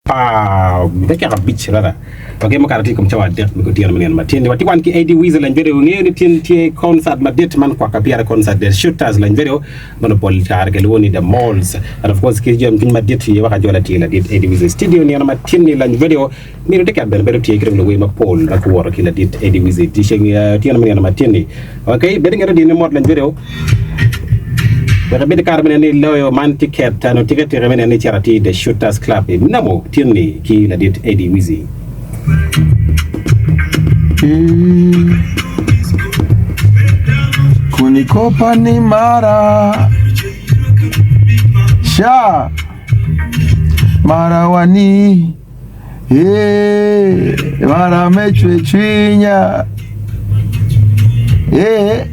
Pa dakika abic rather wagemo kare tye i kom cawa adek me kutyeno me nino matin ni watye wan ki Eddie Weasel lany video ngeyo ni tin tye concert madit man kwaka pyere concert The Shooters lany video man opol kare kilwongo ni The Malls and of course ki jom cwiny madit iye waka jola tye ladit Eddie Weasel studio nino matin ni lany video Mito tiket bene bedo tye ki dong luwer mapol ma guwoto ki ladit Eddie Wizzy dyeceng otyeno me nino matin-ni. Ok, bed ingeto dyene mot leny video wek ibed ki kare me neno ni iloyo man tiket nyo tiketike me neno ni icito atir i The Shooters Club i Namo otyeno-ni ki ladit Eddie Wizzy. Kunikopa ni mara sha mara wani. Ee, mara me cwercwinya. Ee,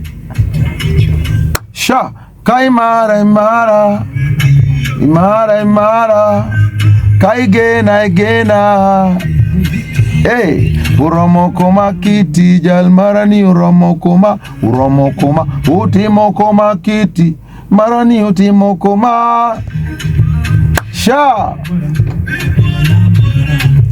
sha, ka imara, imara, imara, imara, ka igena, igena. Ee, uromo koma kiti, jal mara ni uromo koma, uromo koma, utimo koma kiti. Mara ni otimo koma. Sha.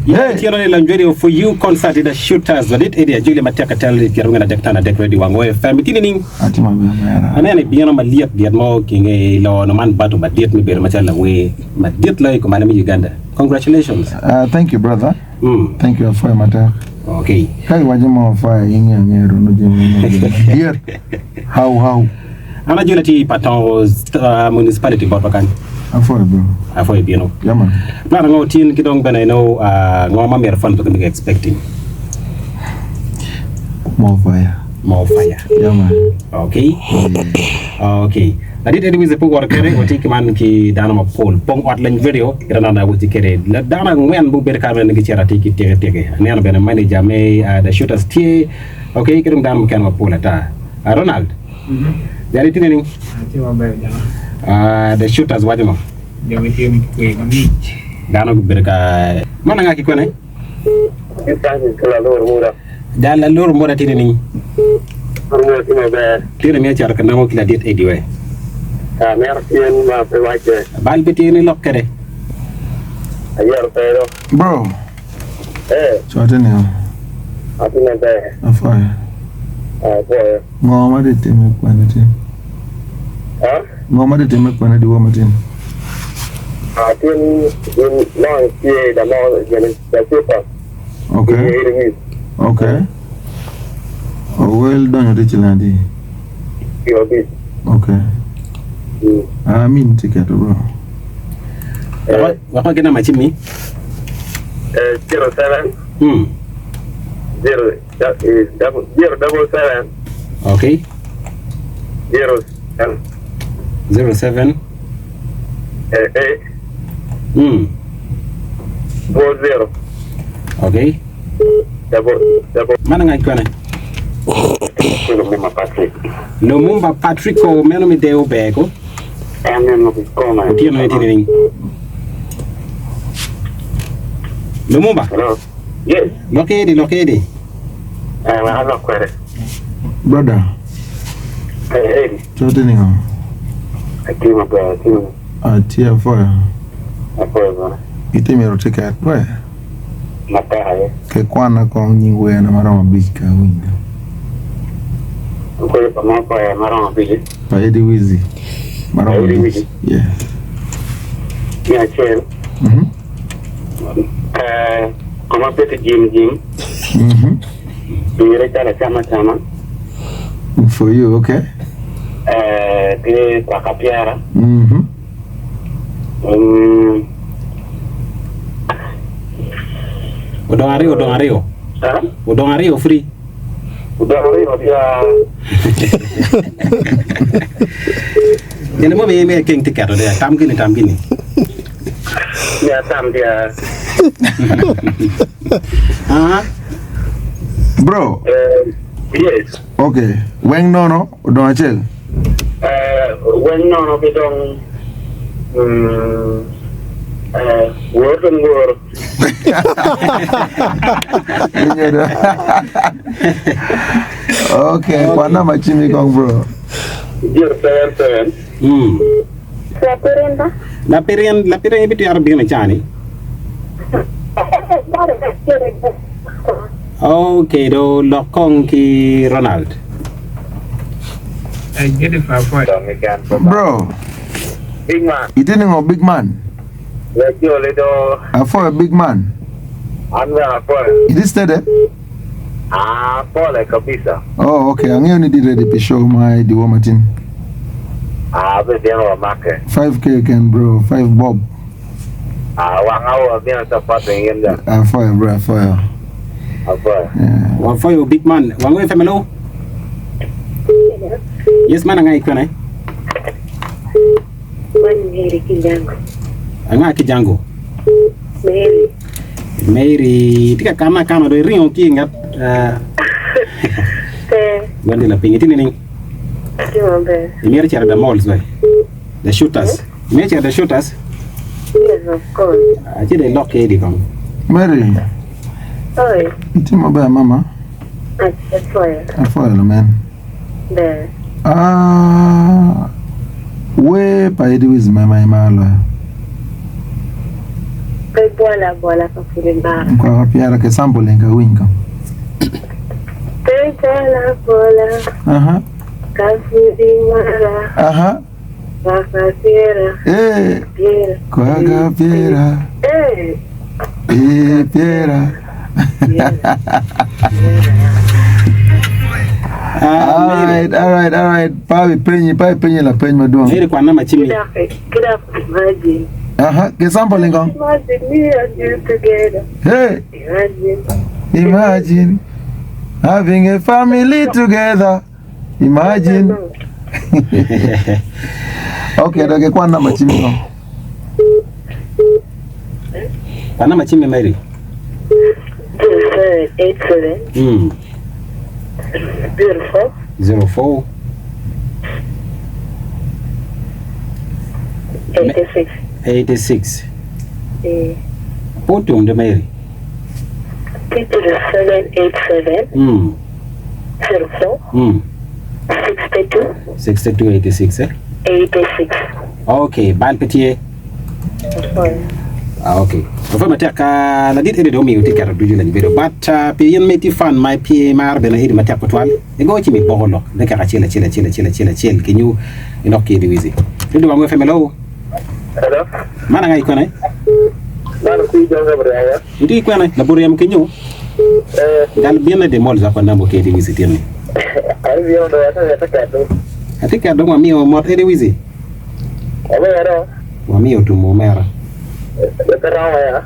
Hey. Tye ni Lony Radio for you concert in the shooters ladit Eddie Ajuli matek atel i pyerabongwen adek tano adek radio wang OFM itye nining? Atye maber mera. Aneno ibino malyet lyet mo ki nge ilono man bato madit me bedo macalo lawer madit loyo i kumalo me Uganda. Congratulations. Uh, thank you brother. Mm. Thank you afoyo matek. Okay. Ka iwaco mo afoyo inge ange rono jami mo madit. How how. An ajoli atye i Patongo Municipality botwa kany. Apwoyo bro. Apwoyo bino. Yeah man. Plan ango tin ki dong bene ino ngo ma myero fans pe expecting? More fire. More fire. Yeah man. Okay. Okay. Ladit Eddie Weezy pe owoto kene, watye ki man ki dano mapol. Pong ot leny video, kita nongo awuci kede. Dano angwen gubedo ka mene gicito atir ki tiki tiki. Aneno bene manager me The Shooters tye. Okay, ki dong dano mukene mapol ata. Ronald. Jali tye nining? Atye maber jana. Ah, the shooters waco ngo? Jo gitye ki kwe mamic. Dano gubedo ka Man anga ki kwene? Tye Francis ki lalur muda. Jal lalur muda tye nining? Lalur muda tye maber. Tye ni miyo cito ka namo ki ladit Eddie we. Ah, mito cen ma pe wacce. Bal pe tye ni lok kede. Ayero pe do. Bro. Eh. Cote ni o. Atye maber. Apwoyo. Ah, apwoyo. Ngo ma tye timme kwene tin? Ah? Ngo ma tye timme kwene dyewor ma tin? Ah, tin gin long tye da mo gin da super. Okay. Okay. Owel donyo tye ciling adi? Piero abic. Okay. Mm. Ah, min ticket bro. Eh. Wek wa gin macimmi. Eh, 07 Mm. 0 0 double 7 Okay. 0 7 07 eh, 8 Mm. 4 0 Okay. double double Man anga kwene? Lumumba Patrick. Lumumba Patrick o meno mi deo beko. En neno kikome. Otyeno ni tye nining? Lumumba. Hello. Yes. Lokedi, lokedi. Eh, wek alok kwede. Brother, Eh, eh. cote ningo? Atye maber, atye maber. Atye apwoyo. Apwoyo bene. Ite mito tiket we? Matek aye. Ke kwana kong nying werna maromo abic ka awinyo. Okelo pa mo pa maromo abic. Pa Eddie Wizzy maromo Eddie abic. Wizzy. Yes. Me acel. Mhm. Eh, koma bedo jim jim. Mhm. Dire calo acama acama. For you, okay. Eh, ki kwaka pyera. Mhm. Mm. Odong aryo, odong aryo. Ah? Odong aryo free. Odong aryo ya. Gin mo miye keng ti keto de tam gini tam gini. Ya tam dia. Ah, Bro, Eh, yes. okay. Weng nono odong acel. Eh, weng nono ki dong mm, eh, wor dong wor. Winyo do. Okay, kwan namba cimmi kong bro. 077 mm. Lapirin ba? Lapirin, lapirin ibitwero bino i caa-ni. Okay do lok kong ki Ronald. Bro, itye ningo big man? Apwoyo big man. Itye steady? Oh okay, angeyo ni itye ready pi show ma i dyewor matin. 5k ken bro, 5 bob. Apwoyo bro, apwoyo. Wapwoyo big man. Wango FM hello. Yes man anga ikwene? Man Mary ki Jango. Anga ki Jango? Mary. Mary tye ka kana akana do iringo ki inget uh, Pe. Gwendi lapiny itye nining? Atye maber. Imito cito the malls we? The shooters. Imito cito the shooters? Yes, of course. Acito ilok ki Eddie kong. Mary, Oi, itye maber mama? apwoyo. Apwoyo lamen. Ber. Ah, wer pa Eddy Wiz me ma imaro loyo? Pe bwola abwola ka pud imaro. Kwako pyera ki sampling ka awiny kong. Pe bwola abwola Aha, ka pud imara. aha, Kwaka pyera, eh, pyera. kwaka pyera, Eh, eh, pyera. pyera. Alright, alright, alright. Pa bipenyi, pa bipenyi lapeny madwong. Mary kwan namba cimmi. Kidok, kidok imagine. Aha, ki sampling kong. Imagine me and you together. Hey, Imagine. imagine having a family together. Imagine. Okay, dok ikwan namba cimmi kong. Kwan namba cimmi Mary. 0787 04 04 86. 86. Eh, Otum de Mary. 0787 04 62 62 86 eh? 86. Okay, bal pe tye. Ah, okay. Opwoyo matek ka ladit Eddy dong omiyo tye keto ducu lany bedo but pi in ma itye fan ma ipye imaro bene Eddy matek tutwal igo ci mi boko lok me kaka acel acel acel acel acel acel kinyu ilok ki Eddy Wizzy. Eddy Wango FM hello. Hello. Man anga ikwene? Man okwi jonga buryama. Itye ikwene? Laburyam kinyu? Eh. Gal bine di mall zakwa nambo ki Eddy Wizzy tye ni. Ai biyo ndo ata ata keto. Atye keto dong wamiyo mot Eddy Wizzy. Omera. Wamiyo otum omera. Pe romo ya.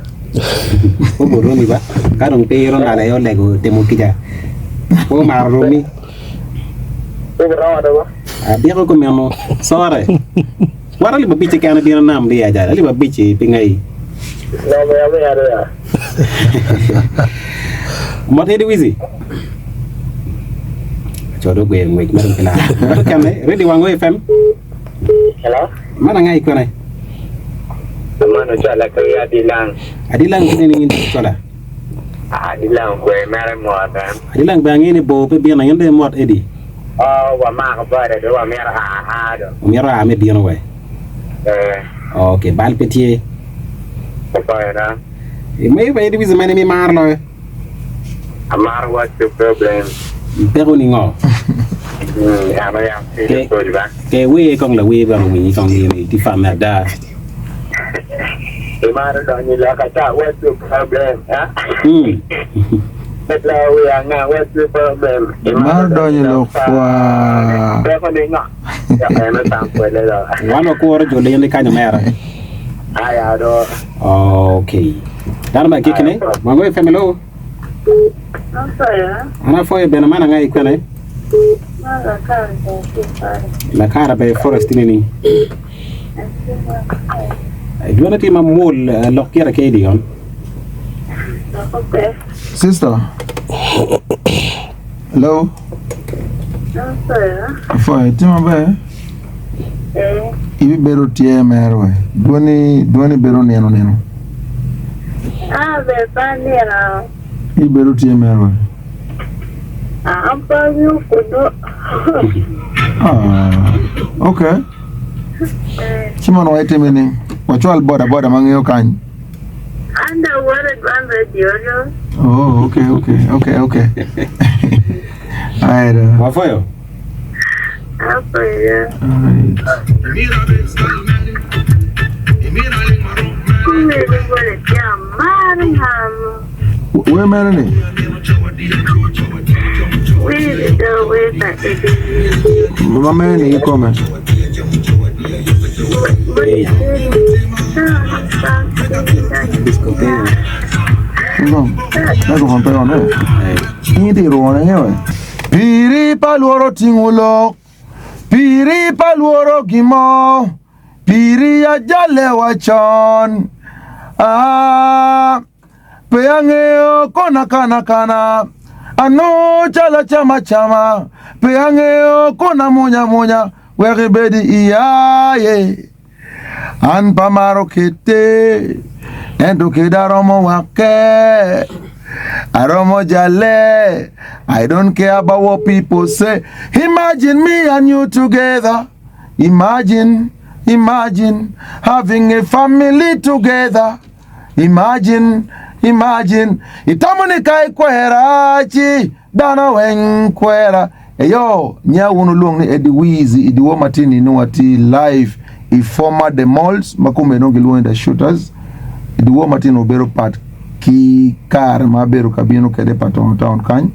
Obo romi ba. Ka dong pe Ronald aye olego timo kica. Pe omaro romi. Obo romo do ba. Abyeko kumeno. Sore. Wat alip abic keken bino nam di aja. Alip abic pi ngai. Romo ya me ya ya. Mot Eddie Wizzy. Co dong gweyo ngwec mere pi lar. Mot okene. Ready Wango FM. Hello. Man anga i kwene? Man ocola ki Adilang. Adilang kine ni in cola? Adilang kwe mere mot en. Adilang bene angeyo ni bor pe bino in dong imot Eddie. Oh wamako boda do wamito aa aa do. Omito aa me bino we? Eh. Ok bal pe tye. Opoyo na. Imeyo pa Eddie Wizzy mene mi mar loyo? Amaro what's your problem? Peko ni ngo? Ke wer kong lawer bene owinyi kong in itye fan me ada. Imaro donyo i loka ca what's your problem? Lawer anga what's your problem? Imaro donyo i lok kwa. Peko ni ngo? Eno tam kwede do. Wan wakuro jo lene kany omera. Aya do. Okay. Dano ma kikine, wango FM hello. An apwoyo bene man anga i kwene? Lakara be forest nini? Dwone tye mamwol lok kira ki Edion. Sister. Hello. Apwoyo, itye maber? Ibibedo tye mere we. Dwoni, dwoni bedo nino nino. Ah, ber pe anino. Ibibedo tye mere we. Ah, an pe angeyo kunu. Ah, okay. Ci mono wa itime ni wacwal boda boda ma ngeyo kany. An dong aworo dwan radio no. Oh, okay, okay, okay, okay. Alright. Wafoyo. Afoyo. Alright. Kumene bole tye amaro ngamo. Wer mene ni? Wer do wer pa Eddie. Ma mene ni kikome? Microphone pe on eh. In itye rwone nge we. Piri pa lworo tingo lok, piri pa lworo gimo, piri ajalle wa con. Ah, pe angeyo kona kana kana, anongo calo acam acama, pe angeyo kona munya munya, wek ibed i iya ye. An pe amaro kite, ento kede aromo wakke, aromo jalle, I don't care about what people say. Imagine me and you together. Imagine, imagine having a family together. Imagine, imagine itamo ni ka ikwera ci dano weng kwera. Eyo, nya wun wulwong ni Eddie Weezy i dyewor matin-ni nongo watye live i former The Malls ma kome dong gilwongo ni The Shooters. I dyewor matin obedo pat ki kare ma abedo ka bino kwede pa Toronto Town kany.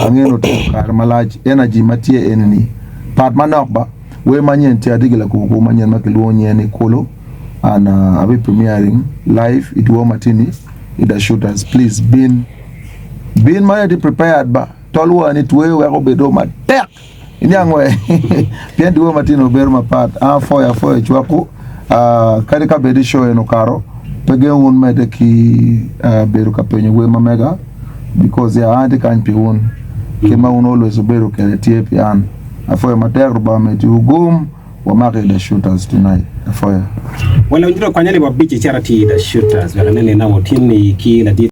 Angeyo ni otero kare malac. Energy ma tye eni-ni pat manok ba. Wer manyen tye, atye ki lakubo kwo manyen ma kilwongo nyinge ni Kulu and abi premiering live i dyewor matin-ni i The Shooters. Please bin. Bin ma itye prepared ba. Tol wani tweyo wek obedo matek. Iniang we pien dyewor matin obedo mapat. An apwoyo apwoyo cwakwu. Ah, kadi ka bed i show eni okato, pe gen wun medde ki ah, bedo ka penyo wer ma mega because yeah, an atye kany pi wun. Kit ma wun always wubedo kwede tye pi an. Apwoyo matek Rubanga omeddiwu gum. Wamako i The Shooters tonight. Apwoyo. Wa lony tye okonya ni wabic icito atir i The Shooters wek inen ni nongo tin ni ki ladit.